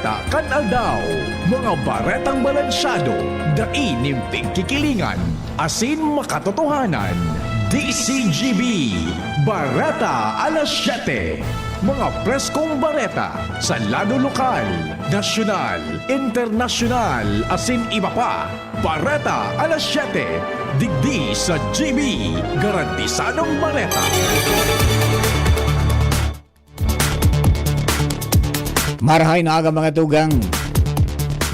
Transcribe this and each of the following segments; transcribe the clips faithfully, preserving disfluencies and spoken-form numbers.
Takan aldaw, mga baretang balansyado, dai nin pigkikilingan, asin makatotohanan. D C G B, Bareta alas siyete. Mga preskong bareta sa lado lokal, nasyonal, internasyonal, asin iba pa. Bareta alas siyete, digdi sa G B, garantisadong bareta. Marahay na aga, mga tugang.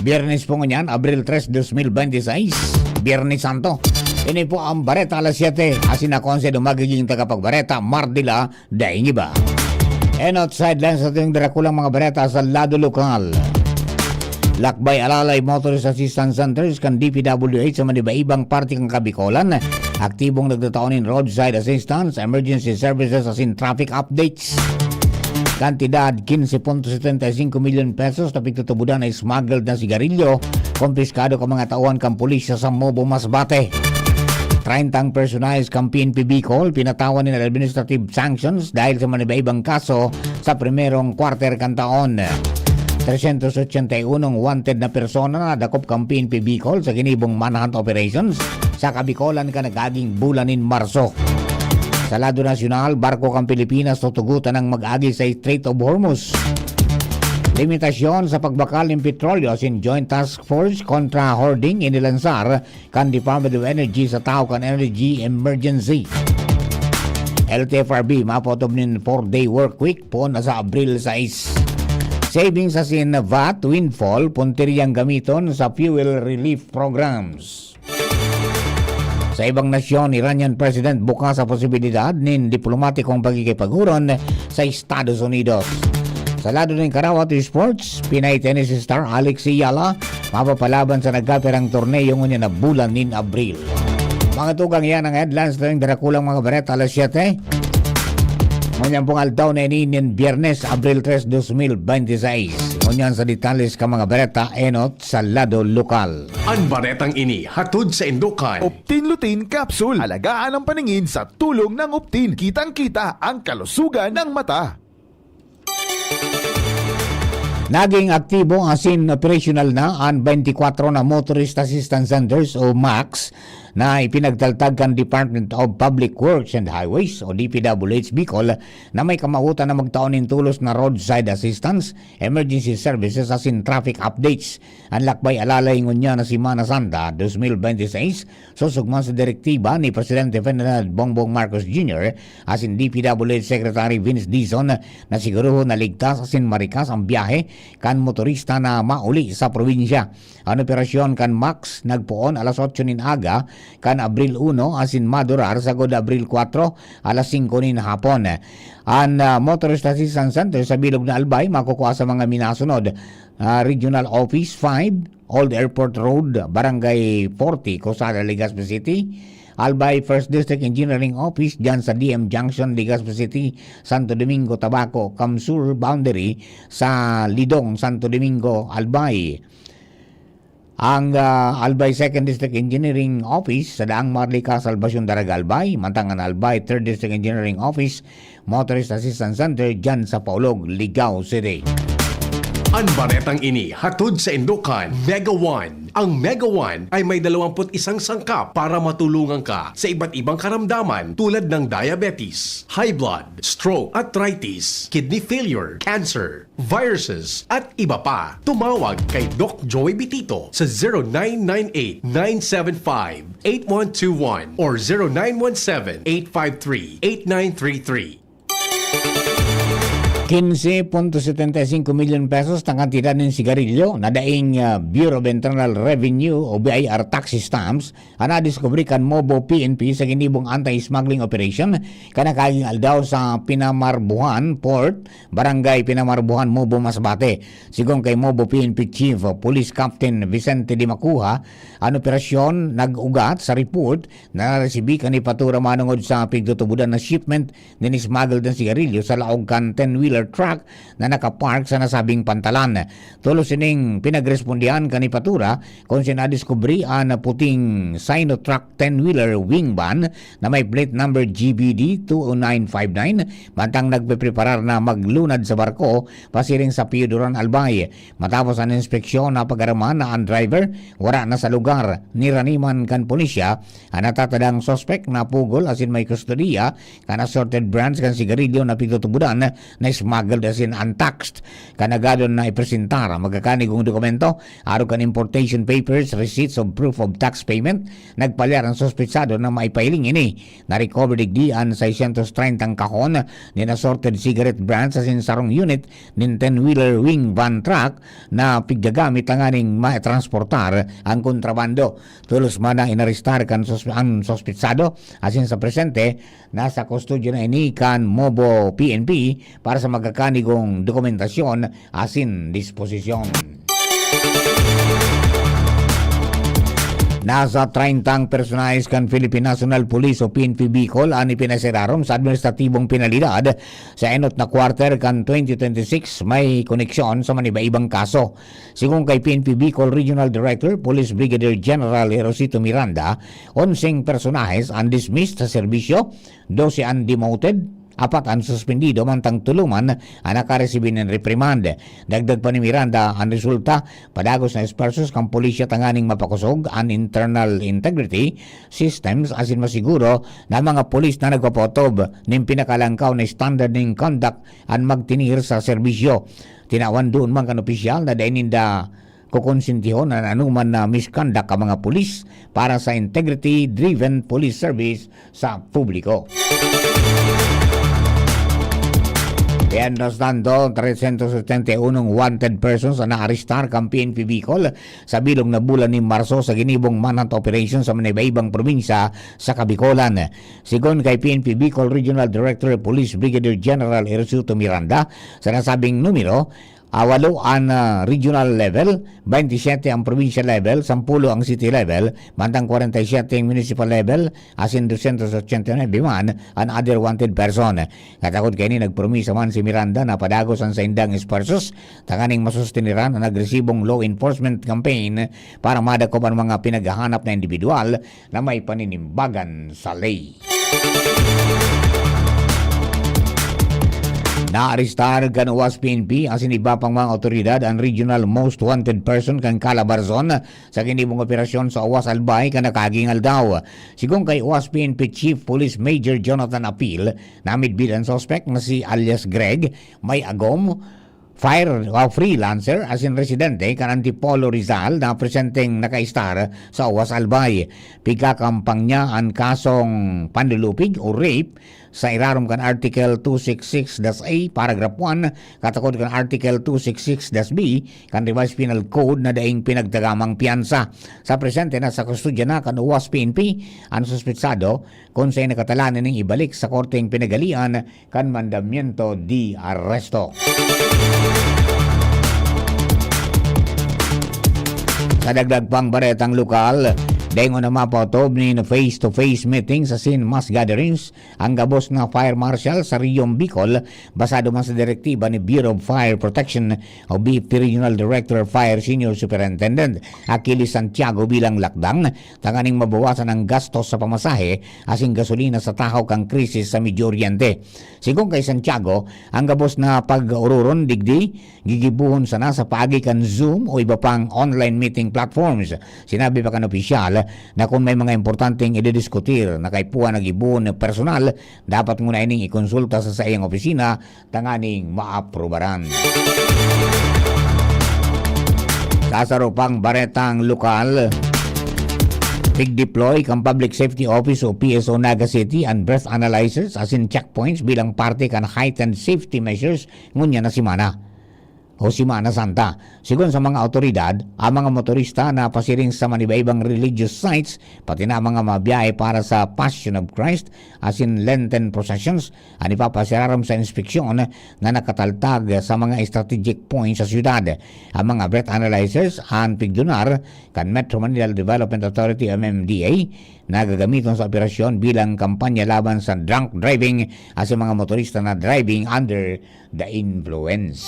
Biyernes po ngunyan, Abril tres, dos mil bente seis. Biyernes Santo. Ini po ang Bareta alas siyete. Asin ako ang siyado magiging tagapagbareta, Mardila Daingiba. And outside lang sa ating darakulang mga bareta sa lado lokal. Lakbay alalay Motorist Assistance Centers kan D P W H sa manibaibang parte kan Kabikolan. Aktibong nagtatao nin roadside assistance, emergency services asin traffic updates. Kantidad, quince punto setenta y cinco milyon pesos na pigtutubodan na smuggled na sigarilyo, kompiskado kan mga tauhan kan pulisya sa Mobo, Masbate. Treinta ang personahes kan P N P Bicol, pinatawan nin administrative sanctions dahil sa manibaibang kaso sa primerong quarter kan taon. Trescientos ochenta y uno ang wanted na persona na dakop kan P N P Bicol sa ginibong manhunt operations sa Kabikolan kan nag-aging bulan nin Marso. Sa lado nasyonal, barko kan Pilipinas tutugotan nang mag-agi sa Strait of Hormuz. Limitasyon sa pagbakal nin petrolyo asin Joint Task Force kontra hoarding inilansar kan Department of Energy sa tahaw kan energy emergency. L T F R B mapaotob nin four-day work week poon na sa Abril sais. Savings asin V A T windfall, puntiryang gamiton sa fuel relief programs. Sa ibang nasyon, Iranian President bukas sa posibilidad nin diplomatikong pakikipag-oron sa Estados Unidos. Sa lado nin karawat sports, Pinay tennis star Alexi Yala mapapalaban sa nagkapirang torneo ngunyan na bulan nin Abril. Mga tugang, yan ang headlines na rin darakulang mga bareta alas siyete. Ngunyan pong aldaw na ini nin Biyernes, Abril tres, dos mil bente seis. Ngunyan sa detalles ka mga bareta, enot sa lado lokal. An baretang ini hatod sa indukan. Optin Lutein Capsule. Alagaan ang paningin sa tulong ng Optin. Kitang-kita ang kalusugan ng mata. Naging aktibo asin operasyonal na an twenty-four na Motorist Assistance Centers o max na ipinagtaltad kan Department of Public Works and Highways o D P W H Bicol na may kamawotan na magtao nin tulos na roadside assistance, emergency services asin traffic updates. An lakbay alalay ngunyan na Semana Santa dos mil bente seis, sosog man sa direktiba ni Presidente Ferdinand Bongbong Marcos Junior asin D P W H Secretary Vince Dizon na siguruhon na ligtas asin marikas ang biyahe kan motorista na mauli sa probinsya. An operasyon kan max nagpoon alas otso nin aga kan Abril uno asin madurar sagkod Abril kwatro alas singko nin hapon. An, ah, Motorist Assistance Center sa bilog na Albay makukua sa mga minasunod, ah, Regional Office five, Old Airport Road, Barangay forty, Cosala, Legazpi City. Albay First District Engineering Office dyan sa D M Junction, Legazpi City, Santo Domingo, Tabaco, Kamsur boundary sa Lidong, Santo Domingo, Albay. Ang, ah, Albay Second District Engineering Office sa Daang Marlica, Salvacion, Daraga, Albay, mantang an Albay Third District Engineering Office, Motorist Assistance Center dyan sa Paulog, Ligao City. An baretang ini hatod sa indukan Mega One. Ang Mega One ay may dalawampu't isang sangkap para matulungan ka sa iba't ibang karamdaman tulad ng diabetes, high blood, stroke, arthritis, kidney failure, cancer, viruses, at iba pa. Tumawag kay Doc Joey Bitito sa zero nine nine eight, nine seven five, eight one two one or zero nine one seven, eight five three, eight nine three three. Quince punto setenta y cinco milyon pesos na kantidad nin sigarilyo na daing, ah, Bureau of Internal Revenue o B I R tax stamps an nadiskubre kan Mobo P N P sa ginibong anti-smuggling operation kan nakaaging aldaw sa Pinamarbuhan Port, Barangay Pinamarbuhan, Mobo, Masbate. Sigon kay Mobo P N P Chief Police Captain Vicente de Macuja, an operasyon nag-ugat sa report na naresibi kan hepatura manongod sa pigtutubodan na shipment nin smuggled na sigarilyo sa laog kan ten-wheeler truck na nakapark sa nasabing pantalan. Tolos ining pinagrespondihan kan hepatura kun sa nadiskubre an puting Sinotruk ten-wheeler wing van na may plate number G B D two nine five nine, mantang nagpepreparar na maglunad sa barko pasiring sa Pio Duran, Albay. Matapos an inspeksyon, napag-araman na an driver wara na sa lugar. Niraniman kan pulisya an natatadang suspek na pugol asin may kustodiya kan assorted brands kan sigarilyo na pigtutubodan na smuggled asin untaxed. Kan agadon na ipresentar an magkakanigong dokumento, arog kan importation papers, receipts of proof of tax payment, nagpalyar an suspetsado na maipahiling ini. Na-recover digdi an seiscientos treintang kahon nin assorted cigarette brands asin sarong unit nin ten-wheeler wing van truck na piggagamit tanganing matransportar an kontrabando. Tolos man na inarestar kan sus-, an suspetsado, asin sa presente, nasa kustodya na ini kan MOBO P N P para sa magkakanigong dokumentasyon asin disposisyon. Nasa treintang personahes kan Philippine National Police o P N P Bicol an ipinasirarom sa administratibong penalidad sa enot na quarter kan twenty twenty-six, may koneksyon sa maniba-ibang kaso. Sigon kay P N P Bicol Regional Director Police Brigadier General Jerosito Miranda, onseng personahes an dismissed sa serbisyo, dose an demoted, apat an suspendido, mantang tulo man an nakaresibi nin reprimand. Dagdag pa ni Miranda, an resulta, padagos na esfuerzos kan pulisya tanganing mapakosog an internal integrity systems asin masiguro na mga pulis na nagpapaotob nin pinakalangkaw na standard nin conduct an magtinir sa serbisyo. Tinawan duon man kan opisyal na dai ninda kokonsentihon an anoman na misconduct kan mga pulis para sa integrity-driven police service sa publiko. Mientras tanto, trescientos setenta y uno wanted persons an naarestar kan P N P Bicol sa bilog na bulan nin Marso sa ginibong manhunt operation sa maniba-ibang probinsya sa Kabikolan. Sigon kay P N P Bicol Regional Director Police Brigadier General Ersuto Miranda, sa nasabing numero, ah, walo an, ah, regional level, baynte siyete ang provincial level, sampulo ang city level, mantang kwarenta y siyete ang municipal level, asin dosyentos ochenta y nuebe man an other wanted person. Katakod kaini, nagpromisa man si Miranda na padagos an saindang esfuerzos tanganing masustiniran an agresibong law enforcement campaign para madakop an mga pinaghahanap na individual na may paninimbagan sa ley. Naarestar kan OWAS-P N P asin iba pang mga awtoridad an regional most wanted person kan Calabarzon sa ginibong operasyon sa OWAS Albay kan nakaaging aldaw. Sigon kay OWAS-P N P Chief Police Major Jonathan Apil, namidbid an suspek na si alias Greg, may agom, fire o freelancer asin residente kan Antipolo, Rizal na presenteng nakaistar sa OWAS Albay. Pigkakampanya an kasong panlulupig o rape sa irarom kan Article two six six dash A, Paragraph one, katakod kan Article two six six dash B kan Revised Penal Code na daing pinagtagamang piyansa. Sa presente, nasa kustodya na kan OWAS-P N P an suspetsado, kun saen nakatalan ning ibalik sa korteng pinagalian kan mandamiento de arresto. Sa dagdag pang baretang lokal, daingon na mapaotob nin face-to-face meetings asin mass gatherings ang gabos na fire marshal sa Rehiyong Bicol, basado man sa direktiba ni Bureau of Fire Protection o B F P Regional Director of Fire Senior Superintendent Achilles Santiago bilang lakdang tanganing mabawasan ang gastos sa pamasahe asin gasolina sa tahaw kan krisis sa Medio Oriente. Sigon kay Santiago, ang gabos na pag-ororon digdi gigibohon sana sa paagi kan Zoom o iba pang online meeting platforms. Sinabi pa kan opisyal na kun may mga importanteng ididiskutir na kaipuhan na gibohon na personal, dapat nguna ining ikonsulta sa saiyang opisina tanganing maaprubaran. Sa saro pang baretang lokal, pig-deploy kan Public Safety Office o P S O Naga City an breath analyzers asin checkpoints bilang parte kan heightened safety measures ngunyan na semana. o Semana Santa. Sigon sa mga awtoridad, ang mga motorista na pasiring sa manibaibang religious sites, pati na ang mga mabiyahe para sa Passion of Christ, asin Lenten processions, an ipapasirarom sa inspeksyon na nakataltag sa mga strategic points sa syudad. Ang mga breath analyzers, an pigdunar kan Metro Manila Development Authority o M M D A, na gagamiton sa operasyon bilang kampanya laban sa drunk driving asin mga motorista na driving under the influence.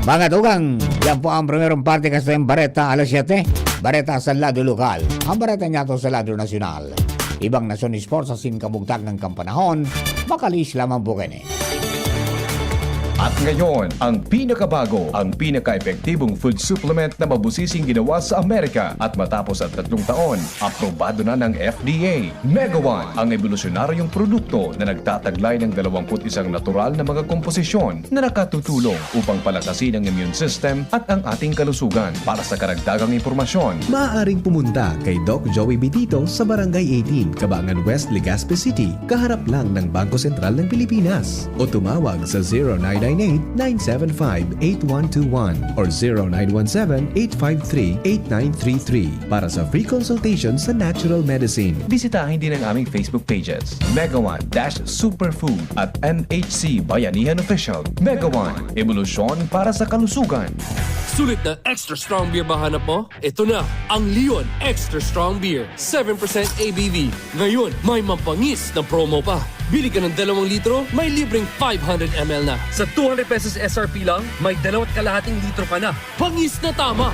Mga tugang, yan po ang primerong parte kan satuyang bareta alas siyete. Bareta sa lado lokal. Ang bareta niyato sa lado nasyonal. Ibang nasyon ni sports asin kabugtak ng kampanahon, makalihis lamang po kaini. At ngayon, ang pinakabago, ang pinaka-epektibong food supplement na mabusising ginawa sa Amerika. At matapos ang tatlong taon, aprobado na ng F D A. Mega One, ang ebolusyonaryong produkto na nagtataglay ng dalawampu't isang natural na mga komposisyon na nakatutulong upang palakasin ang immune system at ang ating kalusugan. Para sa karagdagang impormasyon, maaaring pumunta kay Doc Joey Bitito sa Barangay eighteen, Cabangan West, Legazpi City, kaharap lang ng Bangko Sentral ng Pilipinas. O tumawag sa zero nine nine eight, nine seven five, eight one two one or zero nine one seven, eight five three, eight nine three three para sa free consultation sa natural medicine. Bisitahin din ang aming Facebook pages, Mega One dash Superfood at M H C Bayanihan Official. Mega One, ebolusyon para sa kalusugan. Sulit na extra strong beer ba hanap mo? Ito na, ang Leon Extra Strong Beer, seven percent A B V. Ngayon, may mabangis na promo pa. Bili ka ng dalawang litro, may libreng five hundred M L na. Sa two hundred pesos S R P lang, may dalawat kalahating litro ka na. Bangis na tama!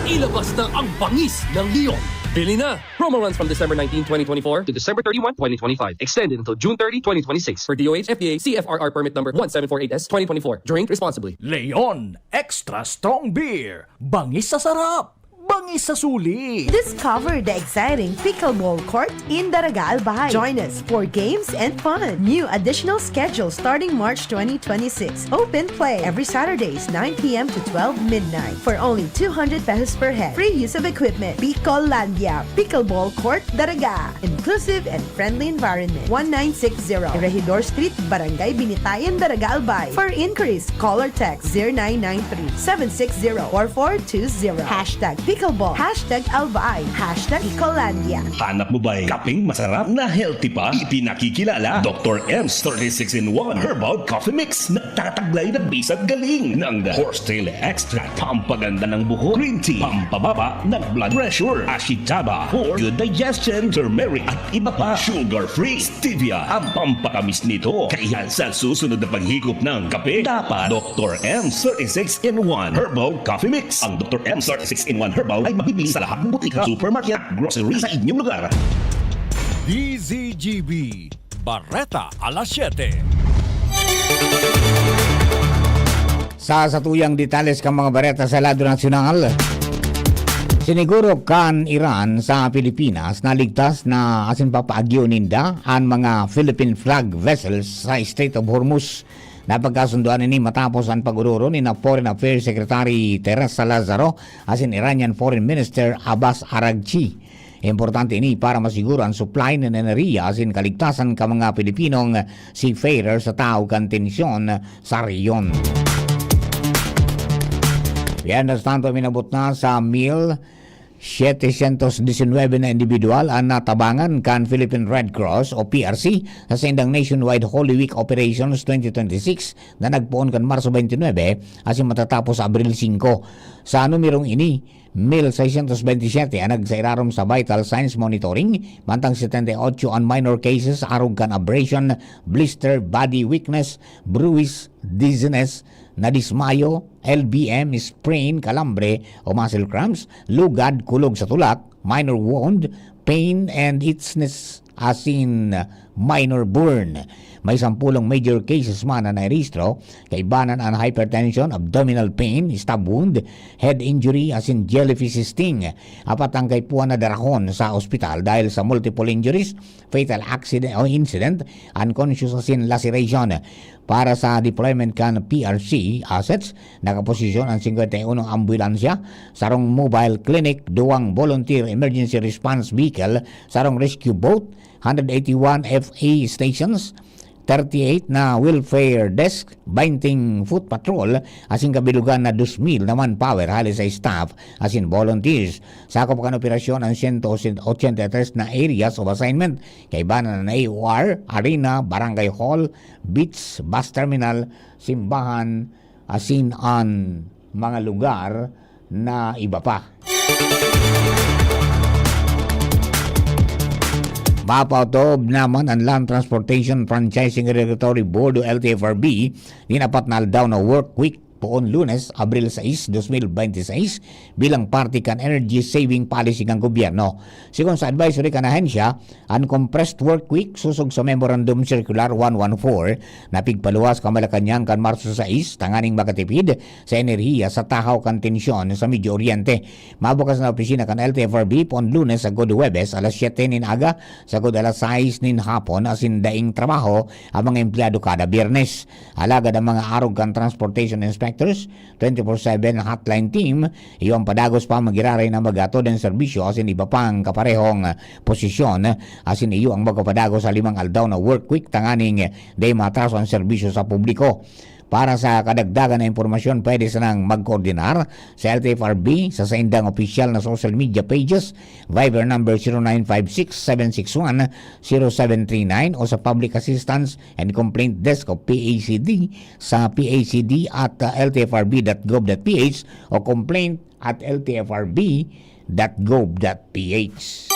Ilabas na ang bangis ng Leon. Bili na! Promo runs from December nineteen, twenty twenty-four to December thirty-one, twenty twenty-five. Extended until June thirty, twenty twenty-six. For D O H F T A C F R R permit number one seven four eight S twenty twenty-four. Drink responsibly. Leon Extra Strong Beer. Bangis sa sarap! Bangis sa sulit! Discover the exciting pickleball court in Daraga, Albay. Join us for games and fun. New additional schedule starting March twenty twenty-six. Open play every Saturdays, nine p m to twelve midnight, for only two hundred pesos per head. Free use of equipment. Pickleball Court, Daraga. Inclusive and friendly environment. One nine six zero Regidor Street, Barangay Binitayan, Daraga, Albay. For inquiries, call or text zero nine nine three, seven six zero, four four two zero. Hashtag pickleball. Hashtag Albay. Hashtag Picklelandia. Hanap mo ba'y kapeng masarap na healthy pa? Ipinakikilala, Doktor M's thirty-six in one Herbal Coffee Mix. Nagtataglay ng bisag galing ng horsetail extract, pampaganda ng buhok, green tea, pampababa ng blood pressure, ashitaba for good digestion, turmeric at iba pa. Sugar-free, stevia ang pampatamis nito. Kaya sa susunod na paghigop ng kape, dapat Doktor M thirty-six in one Herbal Coffee Mix. Ang Doktor M thirty-six in one Herbal ay mabibili sa lahat ng butika, supermarket at grocery sa inyong lugar. D Z G B, Bareta alas siyete. Sa satuyang detalles kan mga bareta sa lado nasyonal, siniguro kan Iran sa Pilipinas na ligtas na asin papaagyo ninda an mga Philippine flag vessels sa Strait of Hormuz. Napagkasundoan ini matapos an pag-ororo ni na Foreign Affairs Secretary Teresa Lazaro asin Iranian Foreign Minister Abbas Araghchi. Importante ini para masiguro an supply nin enerhiya asin kaligtasan kan mga Pilipinong seafarer sa tahaw kan tensyon sa rehiyon. Mientras tanto, minabot na sa mil setecientos diecinueve na individual an natabangan kan Philippine Red Cross o P R C sa saindang Nationwide Holy Week Operations twenty twenty-six na nagpoon kan Marso twenty-nine asin matatapos sa Abril singko. Sa numerong ini, mil seiscientos veintisiete an nagsairarom sa vital signs monitoring, mantang setenta y ocho an minor cases arog kan abrasion, blister, body weakness, bruise, dizziness, nadismayo, L B M, sprain, calambre o muscle cramps, lugad, kulog sa tulak, minor wound, pain and itchiness, asin minor burn. May sampulong major cases man na nairehistro, kaibanan an hypertension, abdominal pain, stab wound, head injury, asin jellyfish sting. Apat ang kaipuhan na darahon sa ospital dahil sa multiple injuries, fatal accident o incident, unconscious asin laceration. Para sa deployment kan P R C assets, nakaposisyon an singkwenta y uno ambulansya, sarong mobile clinic, duwang volunteer emergency response vehicle, sarong rescue boat, hundred eighty-one F A stations, thirty-eight na welfare desk, twenty foot patrol, asin kabilugan na dos mil na manpower hali sa staff asin volunteers. Sakop kan operasyon ang sento ochenta y tres na areas of assignment. Kaiba na na A O R, arena, barangay hall, beach, bus terminal, simbahan, asin an mga lugar na iba pa. Mapaotob naman an Land Transportation Franchising Regulatory Board o L T F R B nin apat na aldaw na work week poon Lunes, Abril sais, dos mil bente sais, bilang parte kan energy saving policy kan gobyerno. Sigon sa advisory kan ahensya, an compressed work week sosog sa Memorandum Circular one one four na pigpaluwas kan Malacañang kan Marso sais tanganing makatipid sa enerhiya sa tahaw kan tensyon sa Medio Oriente. Mabukas na opisina kan L T F R B poon Lunes sagkod Huwebes alas siyete nin aga sagkod alas sais nin hapon asin daing trabaho ang mga empleyado kada Biyernes. Alagad ang mga arog kan transportation inspectors, twenty-four seven hotline team, iyo an padagos pa magiraray na maghatod nin serbisyo asin iba pang kaparehong posisyon, asin iyo ang magpapadagos sa limang aldaw na work week tanganing dai maatraso an serbisyo sa publiko. Para sa kadagdagan na impormasyon, pwede sanang magkoordinar sa L T F R B sa saindang opisyal na social media pages, Viber number zero nine five six seven six one zero seven three nine o sa Public Assistance and Complaint Desk o P A C D sa P A C D at L T F R B dot gov dot P H o complaint at L T F R B dot gov dot P H.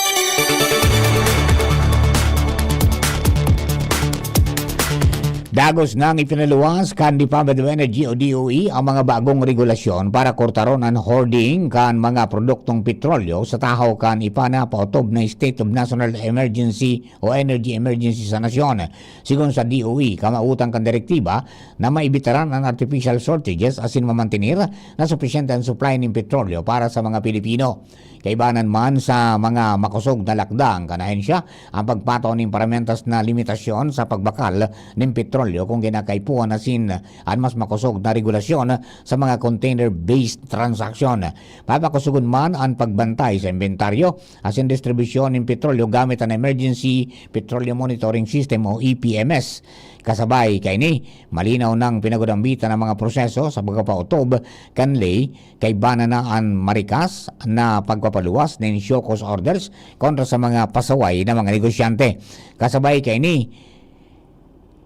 Dagos nang ipinaluwas kan Department of Energy o D O E ang mga bagong regulasyon para kurtaron an hoarding kan mga produktong petrolyo sa tahaw kan ipanapaotob na State of National Emergency o Energy Emergency sa nasyon. Sigon sa D O E, kamawotan kan direktiba na maibitaran an artificial shortages asin mamantener na supisyente an supply nin petrolyo para sa mga Pilipino. Kaibanan man sa mga makosog na lakdang kan ahensya, ang pagpataw nin paramentas na limitasyon sa pagbakal nin petrolyo kung kinakaipuhan asin an mas makosog na regulasyon sa mga container-based transaction. Papakosogon man an pagbantay sa imbentaryo asin distribusyon nin petrolyo gamit an Emergency Petroleum Monitoring System o E P M S. Kasabay kaini, malinaw nang pinagudambitan ang mga proseso sa pagpapaotob kan ley, kaiba na an marikas na pagpapaluwas nin show cause orders kontra sa mga pasaway na mga negosyante. Kasabay kaini,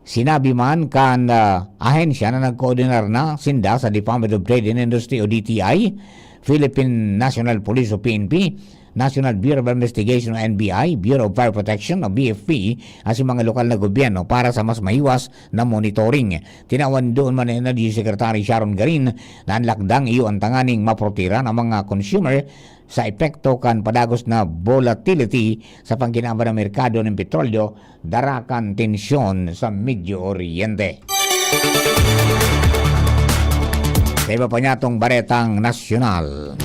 sinabi man kan, ah, ahensya na nagkoordinar na sinda sa Department of Trade and Industry o D T I, Philippine National Police o P N P, National Bureau of Investigation o N B I, Bureau of Fire Protection o B F P, asin mga lokal na gobyerno para sa mas mahiwas na monitoring. Tinawan doon man ni Energy Secretary Sharon Garin na an lakdang iyo an tanganing maprotehiran ang mga consumer sa epekto kan padagos na volatility sa pangkinaban ng merkado ng petrolyo dara kan tensyon sa Medio Oriente. Sa iba pa niyatong baretang nasyonal,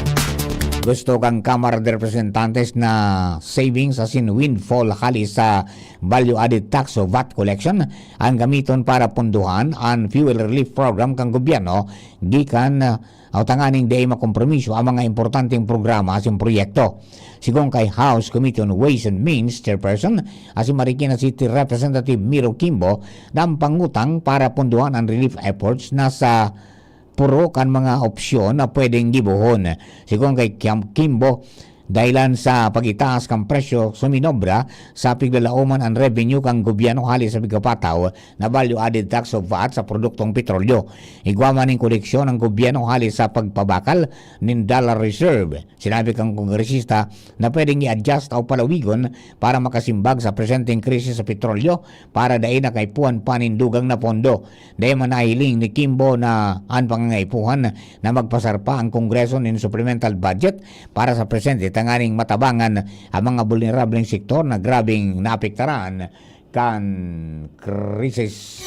gusto kan Kamara de Representantes na savings asin windfall hali sa value added tax o vat collection ang gamiton para punduhan an fuel relief program kan gobyerno gikan, ah, o tanganing dai makompromiso ang mga importanteng programa asin proyekto. Sigon kay House Committee on Ways and Means Chairperson asin Marikina City Representative Miro Kimbo, na ang pangutang para punduhan an relief efforts nasa puro kan mga opsyon na pwedeng gibohon. Sigon kay Kim-, Kimbo, dahilan sa pag-itaas kan presyo, suminobra sa piglalaoman an revenue kan gobyerno hali sa pigkapataw na value-added tax o vat sa produktong petrolyo. Igwa man nin koleksyon ang gobyerno hali sa pagpabakal nin dollar reserve. Sinabi kan kongresista na pwedeng i-adjust o palawigon para makasimbag sa presenteng krisis sa petrolyo para dai na kaipuhan pa nin dugang na pondo. Dai man nahiling ni Kimbo na an pangangaipuhan na magpasar pa ang Kongreso nin supplemental budget para sa presente tanganing matabangan ang mga bulnerableng sektor na grabeng naapektaran kan krisis.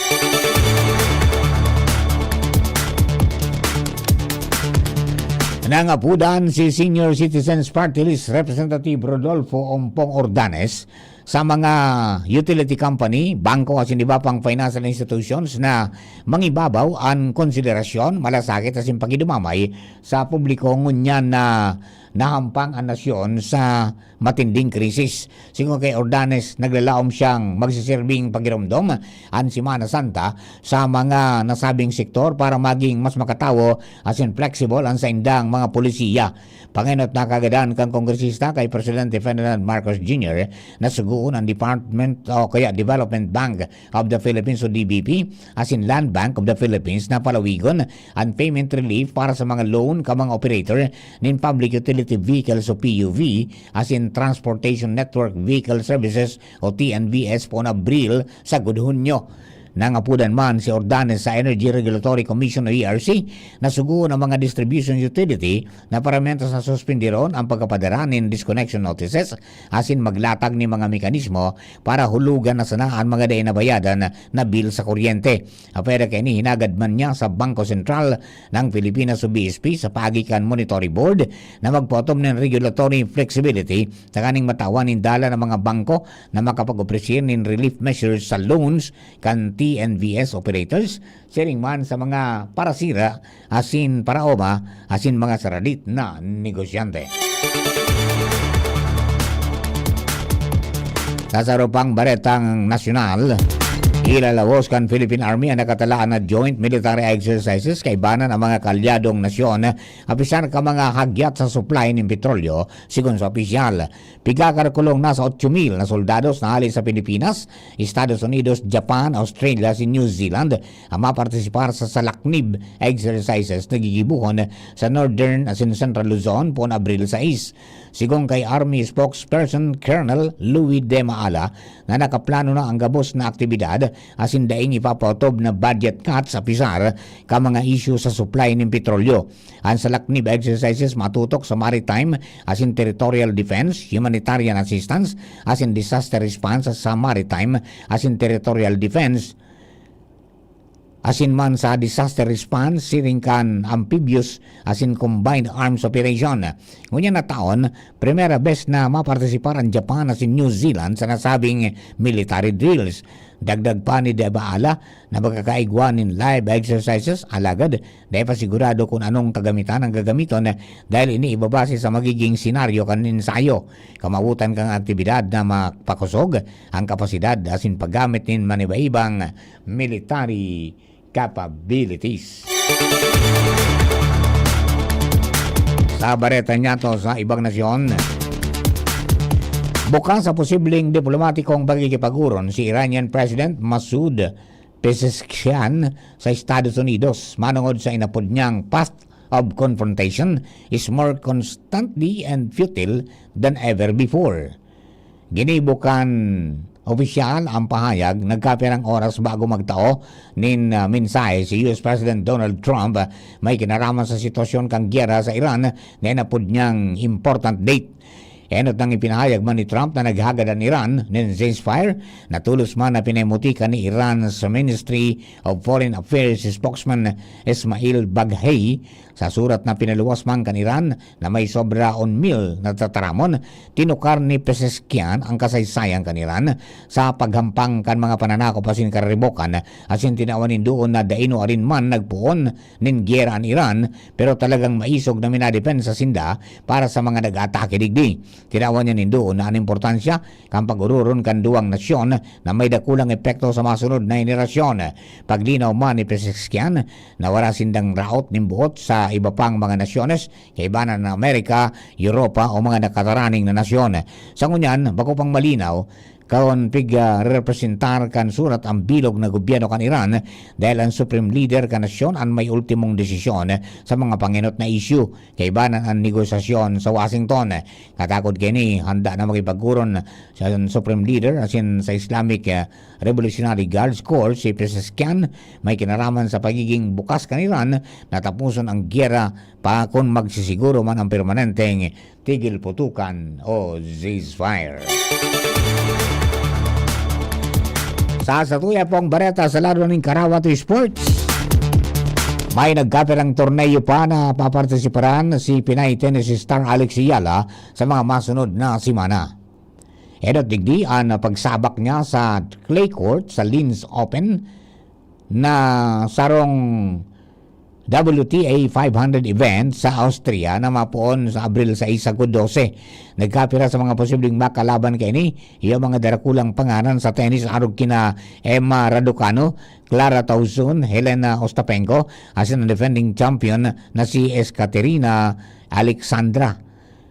Nangapudan si Senior Citizens Party List Representative Rodolfo Ompong Ordanes sa mga utility company, bangko asin iba pang financial institutions na mangibabaw an konsiderasyon, malasakit asin pakidumamay sa publiko ngunyan na nahampang an nasyon sa matinding krisis. Sigon kay Ordanes, naglalaom siyang magsiserbing pagiromdom an Semana Santa sa mga nasabing sektor para maging mas makatawo asin flexible an saindang mga polisiya. Pangenot na kagadan kan kongresista kay Presidente Ferdinand Marcos Junior na sugoon an Department o kaya Development Bank of the Philippines o D B P asin Land Bank of the Philippines na palawigon an payment relief para sa mga loan ka mga operator nin Public Utility Vehicles o P U V asin Transportation Network Vehicle Services o T N V S poon Abril sagod Hunyo. Nangapodan man si Ordanes sa Energy Regulatory Commission o E R C na sugoon ang mga distribution utility na paramenta sa suspindiron ang pagkapadara nin disconnection notices asin maglatag nin mga mekanismo para hulugan na sana an mga dai nabayadan na bill sa kuryente. Apwera kaini, hinagad man niya sa Bangko Sentral ng Pilipinas o B S P sa paagi kan Monitoring Board na magpaotom nin regulatory flexibility tanganing matawan nin dalan ang mga bangko na makapag-opresir nin relief measures sa loans kan T N V S operators, siring man sa mga parasira asin paraoma asin mga saradit na negosyante. Sa saro pang baretang nasyonal, ilalawos kan Philippine Army an nakatalaan na joint military exercises kaibanan ang mga kaalyadong nasyon, apisar kan mga hagyat sa supply nin petrolyo, sigon sa opisyal. Pigkakalkulong nasa otso mil na soldados na hale sa Pilipinas, Estados Unidos, Japan, Australia, asin New Zealand ang mapartisipar sa Salaknib exercises na gigibohon sa Northern asin Central Luzon poon Abril sais. Sigon kay Army spokesperson Colonel Louis De Maala na nakaplano na ang gabos na aktibidad asin daing ipapaotob na budget cuts apisar kan mga isyu sa supply nin petrolyo. An Salaknib exercises matutok sa maritime asin territorial defense, humanitarian assistance, asin disaster response sa maritime asin territorial defense, asin man sa disaster response siring kan amphibious asin combined arms operation. Ngunyan na taon, primera bes na mapartisipar an Japan asin New Zealand sa nasabing military drills. Dagdag pa ni De Baala na magkakaigwa nin live exercises, alagad dai pa sigurado kun anong kagamitan ang gagamiton dahil ini ibabase sa magiging senaryo kan ensayo. Kamawotan kan aktibidad na mapakosog ang kapasidad asin paggamit nin manibaibang military capabilities. Sa bareta niyato sa ibang nasyon, bukas sa posibleng diplomatikong pakikipag-oron si Iranian President Masoud Pezeshkian sa Estados Unidos manongod sa inapod niyang path of confrontation is more constantly and futile than ever before. Ginibo kan opisyal ang pahayag nagkapirang oras bago magtao nin, ah, mensahe si U S President Donald Trump, ah, may kinaraman sa sitwasyon kan giyera sa Iran na inapod niyang important date. Enot nang ipinahayag man ni Trump na naghagad an Iran nin ceasefire, na tolos man na pinaimutikan ni Iran's Ministry of Foreign Affairs spokesman Ismail Baghei. Sa surat na pinaluwas man kan Iran na may sobra on mil na tataramon, tinukar ni Pezeshkian ang kasaysayan kan Iran sa paghampang kan mga pananakop asin kararibokan, asin tinawan nin duon na dai nuarin man nagpoon nin giyera an Iran, pero talagang maisog na minadepensa sinda para sa mga nag-aatake digdi. Tinawan niya nin duon na an importansya kan pag-ororon kan duwang nasyon na may dakulang epekto sa masunod na henerasyon. Paglinaw man ni Pezeshkian na wara sindang raot nin buot sa iba pang mga nasyones, kaibanan na Amerika, Europa o mga nakataraning na nasyon. Sa ngunyan, bako pang malinaw kun pig-, ah, representar kan surat ang bilog na gobyerno kan Iran, dahil ang supreme leader kan nasyon an may ultimong desisyon sa mga pangenot na isyu. Kaibanan an negosasyon sa Washington. Katakod kaini, handa na makipagkoron sa supreme leader asin sa Islamic, ah, Revolutionary Guards Corps si Pezeshkian, may kinaraman sa pagiging bukas kan Iran na tapuson ang giyera pa kun magsisiguro man ang permanenteng tigil putukan o ceasefire. Sa satuya pong bareta sa lado nin karawat o sports, may nagkapirang torneo pa na papartisiparan si Pinay tennis star Alex Eala sa mga masunod na semana. Enot digdi an pagsabak niya sa clay court sa Linz Open na sarong W T A five hundred event sa Austria na mapoon sa Abril sais sagkod dose. Nagkapira sa mga posibleng makalaban kaini, iyo mga darakulang pangaran sa tennis arog kina Emma Raducanu, Clara Tauson, Helena Ostapenko, asin ang defending champion na si Ekaterina Alexandra.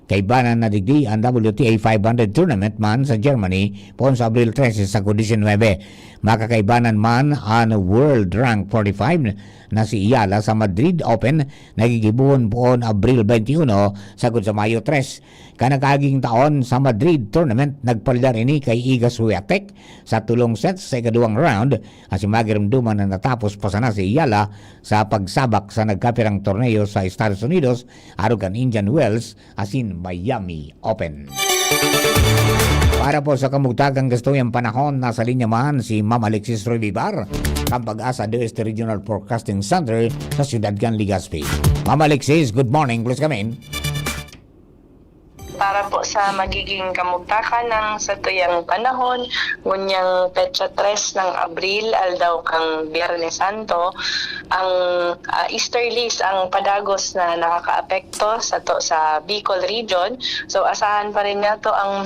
Kaibanan na digdi an W T A five hundred tournament man sa Germany poon sa Abril trese sagkod disinwebe. Makakaibanan man an world rank forty-five na si Iyala sa Madrid Open na gigibohon poon Abril twenty-one sagkod sa Mayo tres. Kan nakaaging taon sa Madrid tournament, nagpalyar ini kay Iga Swiatek sa tulong sets sa ikaduwang round, asin magirumduman na natapos pa sana si Iyala sa pagsabak sa nagkapirang torneo sa Estados Unidos, arog kan Indian Wells asin Miami Open. Para po sa kamugtagang gastuyang panahon, nasa linya man si Ma'am Alexis Roy Vivar, kan Pag-asa do Este Regional Forecasting Center sa siyudad kan Legazpi. Ma'am Alexis, good morning, please come in. Para po sa magiging kamugtakan ng satuyang panahon, ngunyang petsa tres ng Abril, aldaw kang Biyernes Santo, ang ah, easterlies ang padagos na nakakaapekto sato sa Bicol region. So asahan pa rin nato ang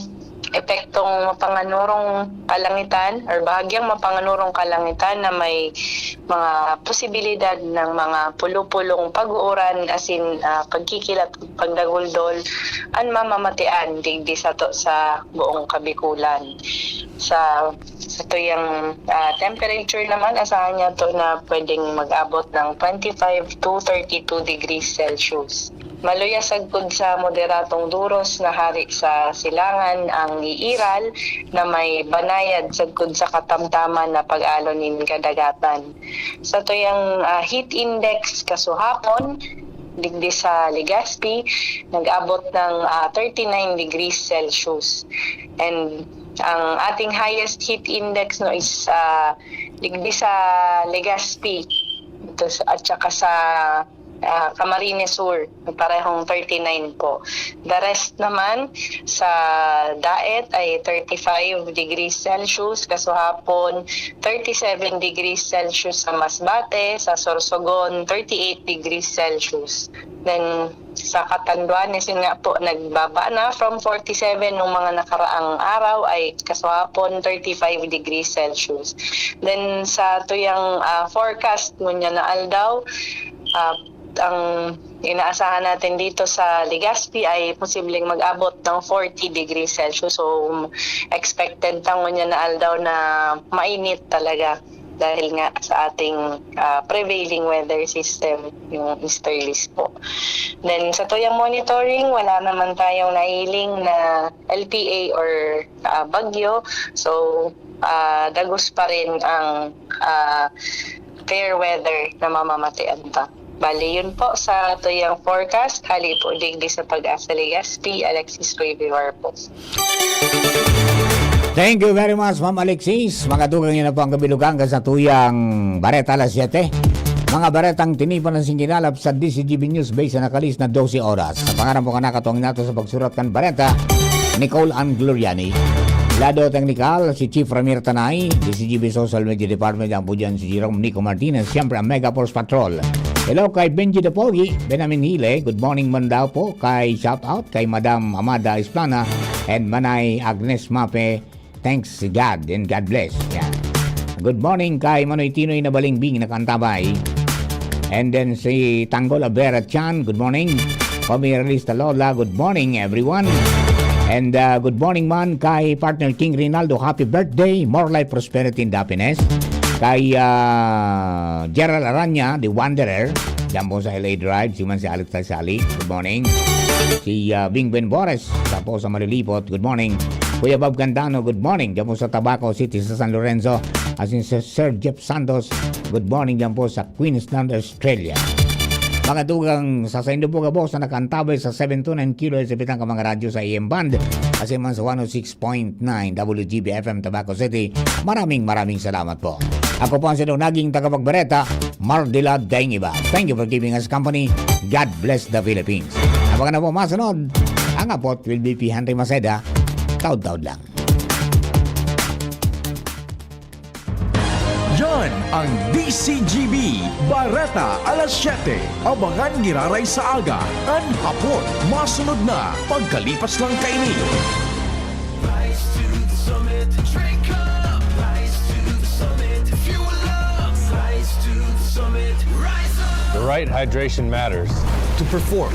epektong mapanganurong kalangitan or bahagyang mapanganurong kalangitan na may mga posibilidad ng mga pulo-pulong pag-uuran asin ah, pagkikilat, pagdaguldol an mamamatean digdi sato sa buong Kabikulan. Sa satuyang ah, temperature naman, asahan niya to na pwedeng mag-abot ng twenty-five to thirty-two degrees Celsius. Maluya sagkod sa moderatong duros na hari sa silangan ang iiral na may banayad sagkod sa katamtaman na pag-alo nin kadagatan. Satuyang ah, heat index kasuhapon, digdi sa Legazpi, nag-abot ng ah, thirty-nine degrees Celsius. And ang ating highest heat index no is ah, digdi sa Legazpi, ito sa- at saka sa ah, Camarines Sur, parehong thirty-nine po. The rest naman sa Daet ay thirty-five degrees Celsius, kasuhapon thirty-seven degrees Celsius sa Masbate, sa Sorsogon thirty-eight degrees Celsius. Then sa Catanduanes, yun nga po, nagbaba na from forty-seven nung mga nakaraang araw ay kasuhapon thirty-five degrees Celsius. Then sa tuyang ah, forecast ngunyan na aldaw, ah, ang inaasahan natin dito sa Legazpi ay posibleng mag-abot ng forty degrees Celsius. So, expected ta ngunyan na aldaw na mainit talaga dahil nga sa ating ah, prevailing weather system, yung easterlies po. Then, sa tuyang monitoring, wala naman tayong nahiling na L P A or ah, bagyo. So, ah, dagos pa rin ang ah, fair weather na mamamatean ta. Bali, yun po sa tuyang forecast. Hali po digdi sa Pag-asa Legazpi, Alexis Cuevor po. Thank you very much, Ma'am Alexis. Mga dugang, yan na po ang kabilugan kan satuyang Bareta Alas Siyete. Mga baretang tinipan ng singkinalap sa D C G B News Base na nakalis na dose oras. Sa pangaran po kan nakatuang nato sa pagsurat kan bareta, Nicole Ann Gloriani. Lado teknikal, si Chief Ramir Tanay, D C G B Social Media Department, ang po dyan si Jerome Nico Martinez, siyempre ang Mega Force Patrol. Hello kay Benji Dapogi, Benamin Hile, good morning man daw po kay shout out kay Madam Amada Esplana and Manay Agnes Mape. Thanks God and God bless. Yan. Good morning kay Manoy Tinoy na Balingbing nakaantabay. And then si Tanggol Abera Chan, good morning. Pomi Realista Lola, good morning everyone. And uh, good morning man kay partner King Rinaldo, happy birthday, more life, prosperity and happiness. Kay uh, Gerald Aranya, The Wanderer, dyan po sa L A Drive, si man si Alex Tagsali, good morning. Si uh, Bing Ben Bores, tapos sa Malilipot, good morning. Kuya Bob Candano, good morning. Dyan po sa Tabaco City, sa San Lorenzo. As in, Sir, Sir Jeff Santos, good morning dyan po sa Queensland, Australia. Mga dugang sa saindo po gabos na nakaantabay sa seven two nine kilo sa bitang ka mga radyo sa A M band, as in man sa one oh six point nine W G B F M Tabaco City. Maraming, maraming salamat po. Ako po ang sinong naging tagapagbareta, Mardila Daingiba. Thank you for giving us company. God bless the Philippines. Abangan na po masunod. Ang apot will be P. Henry Maceda. Taud-taud lang. Yan ang D C G B, Bareta alas siyete. Abangan giraray sa aga, an hapon, masunod na pagkalipas lang kaini. Rise to the summit, drink up. Rise to the summit, fuel up. Rise to the summit, rise up. The right hydration matters to perform.